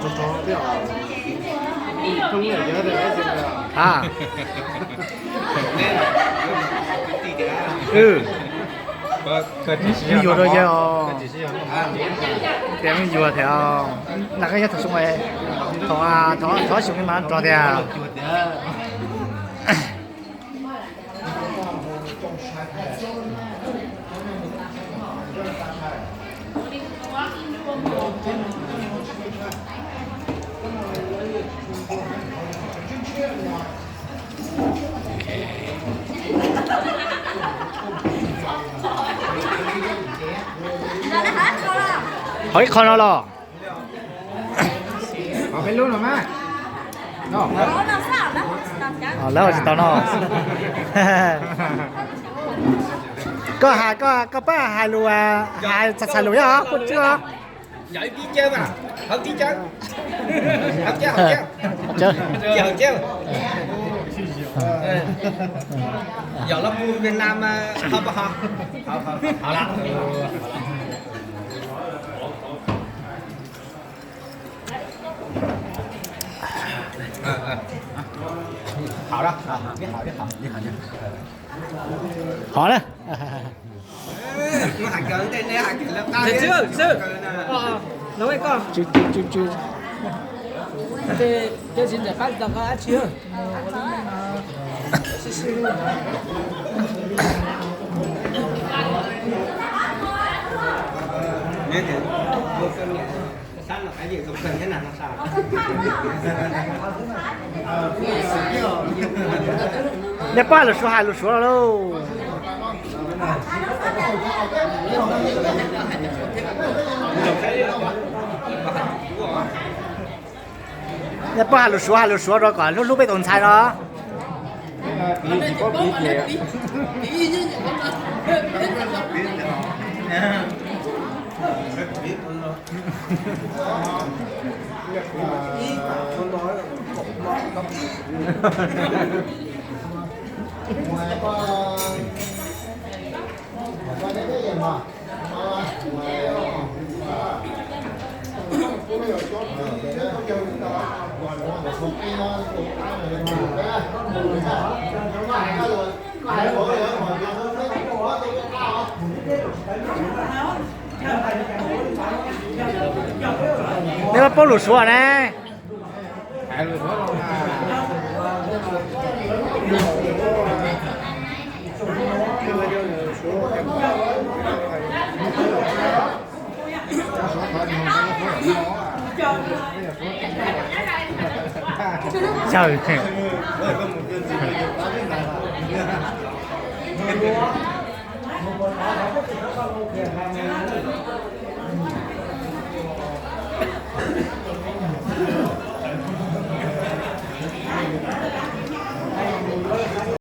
A, yuav rau yawg os. Tias yuav thiab. Nag koj nyob thaum xyoo, thaum, thaum xyoo mas rog tiag. Hov ib qho no los? Lawv tsis tau no. Koj hais, koj pab hais lus, hais txhais lus yog kuj tswb os. Hov na. Nej pab hais lus Suav hais lus Suav los lauj. Nej pab hais lus Suav hais lus Suav rau kom hlub hlub peb tus ntxhais no. Nej pab paub lus Suav ne? Saw.